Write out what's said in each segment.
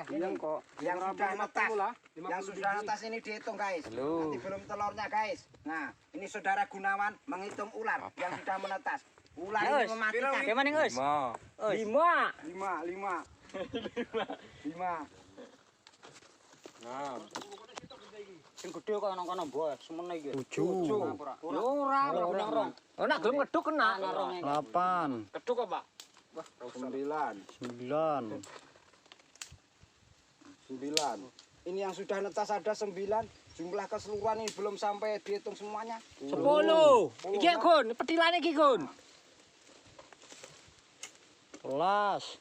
Iya kok. Yang sudah netas. Yang sudah netas ini dihitung, guys. Nanti belum telurnya, guys. Nah, ini saudara Gunawan menghitung ular yang sudah menetas. Ular ini mematikan. Gimana, Gus? 5. 5, 5. 5. 6. Sing gedhe kok nang kono, Bos. Semene iki. 7. Ora, ora rong. Oh, nak gelem ngeduk kena. 8. Keduk kok, Pak? 9. 9. 9. Ini yang sudah netas ada 9. Jumlah keseluruhan ini belum sampai dihitung semuanya. 10. Iki Gun, petilane iki, Gun. 11.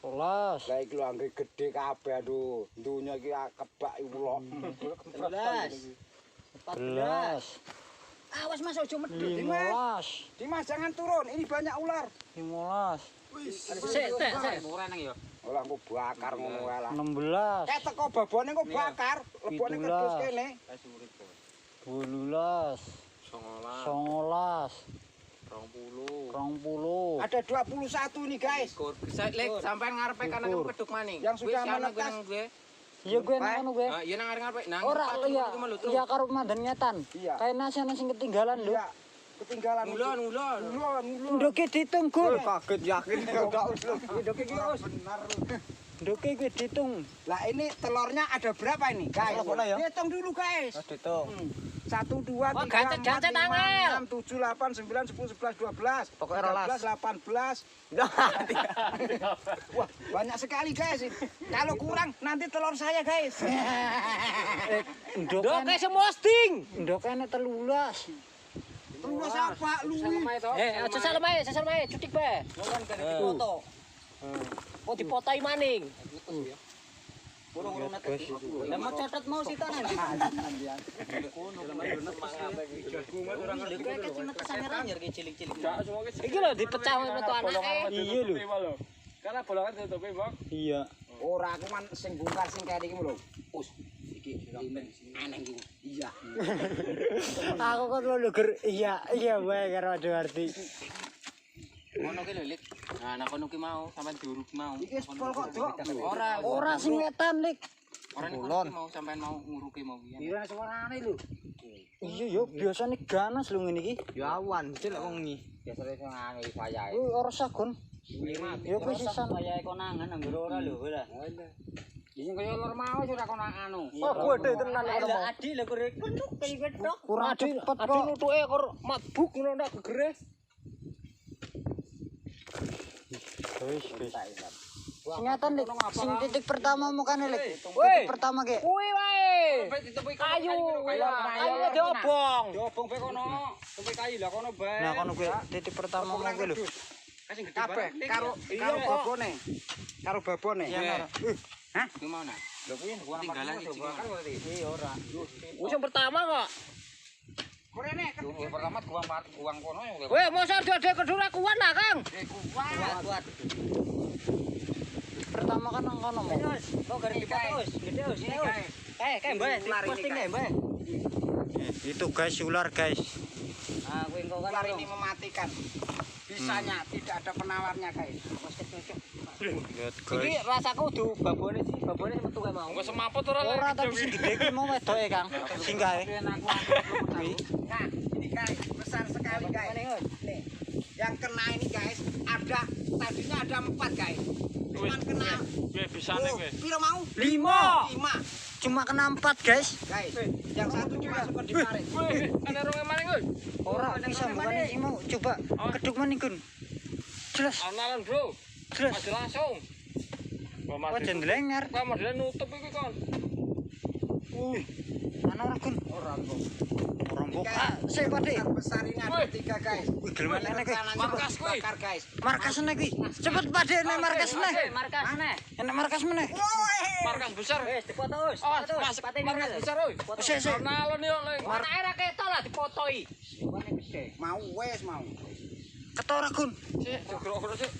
12. Lah iki lho anggere gedhe kabeh aduh. Dunya iki kebak ulok. 13. 14. Awas Mas ojo medhit. 15. Dimas jangan turun, ini banyak ular. 15. Sik, sik, sik. Olah engko bakar ngono wae lah. 16. Kayak teko babone engko bakar, lebone kerdus kene. 18. 19. 20. 20. Ada 21 nih, guys. Lek sampean ngarepe kanan keduk maning. Yang sudah menetas. Iya gue nang kono gue. Iya nang ngarepe. Nang Ora iya. Iya karo mandan ngetan. Iya. Kayak nasi ana sing ketinggalan lho. Iya, ketinggalan. Ngulon, ngulon. Ngulon, ngulon. Ndoke ditung, Gun. Kaget yakin enggak usul. Ndoke iki wis benar. Ndoke gue ditung. Lah ini telurnya ada berapa ini, guys? Hitung dulu, guys. Ditung. 1 2 3 4 5 6 7 8 9 10 11 12. Pokoknya 13 18. Wah, banyak sekali, guys. Kalau kurang nanti telur saya, guys. Ndoke semua sting. Ndoke enek 13. Telur apa luwi? Aja salam ae, salam ae, cutik bae. Dipoto. Kok dipotoi maning. Lah mau catet mau sita nanti. Iki lho dipecah metu anake. Iya lho. Karena bolongan ditutupi, Bang. Iya. Ora aku man sing bongkar sing kene iki lho. Us, iki aneh iki. Iya. Aku kan lho ger iya iya wae karo Ade Arti. Ngono ki lho, Lik. Nah, nang kono ki mau, sampean diuruki mau. Iki sepol kok, Dok. Ora, Ora sing wetan, Lik. Ora nek kono ki mau sampean mau nguruki mau piye. Iya suarane lho. Iya yo biasane ganas lho ngene iki. Ya awan, mesti lek wong ngi. Biasane sing anu wayahe. Kuwi ora sagon. Ya kuwi sisan. Wayahe konangan anggere ora lho kowe lah. Iki kaya lor mau ora kono anu. Oh, gede tenan kono mau. Adi lho kure kenuk kaya ketok. Kurang cepet Adi kok. nutuke kor mabuk ngono ndak gegere. Wis wis. Sing ngeten, Lik. Sing titik pertama mukane, Lik. Woi. Titik pertama ke. Kuwi wae. Kayu. Kayu diobong. Diobong bae kono. Tupi kayu lah kono bae. Nah kono kuwi titik pertama mau kuwi lho. Kasih gede Kabeh karo karo babone. Karo babone. Iya, Hah? Kuwi mau nah. Lho kuwi tinggalan iki. Iya ora. Wis yang pertama kok. Kurene Yang pertama guang kono ya. Weh, mosok ada kedura kuat lah, Kang. Kuat kuat. Pertama kan nang kono mau. Wis, kok garek dipoto wis, gede wis. Ini, guys. Kae mbah, diposting kae mbah. Itu guys ular guys. Ah, kuwi engko kan Ular ini mematikan. Bisanya tidak ada penawarnya, guys. Lihat Iki guys. rasaku kudu babone sih, babone metu kae mau. Engko semaput ora Ora tapi sing gede kuwi mau wedoke, Kang. Sing kae. Nah, ini guys, besar sekali guys. Nih, yang kena ini guys, ada tadinya ada 4 guys. Cuman kena. Piye bisane kowe? Piro mau? 5. 5 Cuma kena 4, guys. guys. Yang satu dimasukkan di parit. Wih, ana rong maning kowe. Ora bisa bukane sing mau coba keduk maning, Gun. Jelas, Alon-alon, Bro. jelas. Aja langsung. Wah, Kok jendlengar. Kok modele nutup iki kon. Wih. Ana ora, Gun? Ora, Ora mbok. Ah, sik, Pakde. Besar ini ada 3 guys. Wih, gelem enek kuwi. Markas kuwi. Bakar guys. Markas meneh kuwi. Cepet Pakde nek markas meneh. Markas neh. Enek markas meneh. Markas besar. Wis dipoto wis. Oh, masuk markas besar, oi. Sik, sik. Alon-alon yo, Lek. Anake ra ketok lah dipotoi. Mau wes mau. Ketora, Gun. Sik, jogrok-jogrok sik.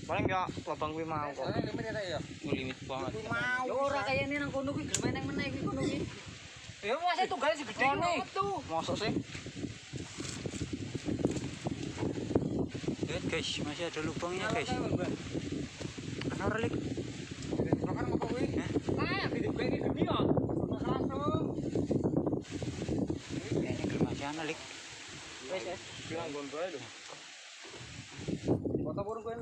Paling ya lubang kuwi mau kok. Limit banget. Mau. Ya ora kayane nang kono kuwi gelem eneng meneh kuwi kono kuwi. Ya masa tunggale sing gedhe kuwi metu. Mosok sih? Dit, Guys, masih ada lubangnya, guys. Ana ora, Lik? Ah, gede gede kok. Kayaknya belum masih ana, Lik. Wis, wis. Foto burung kowe.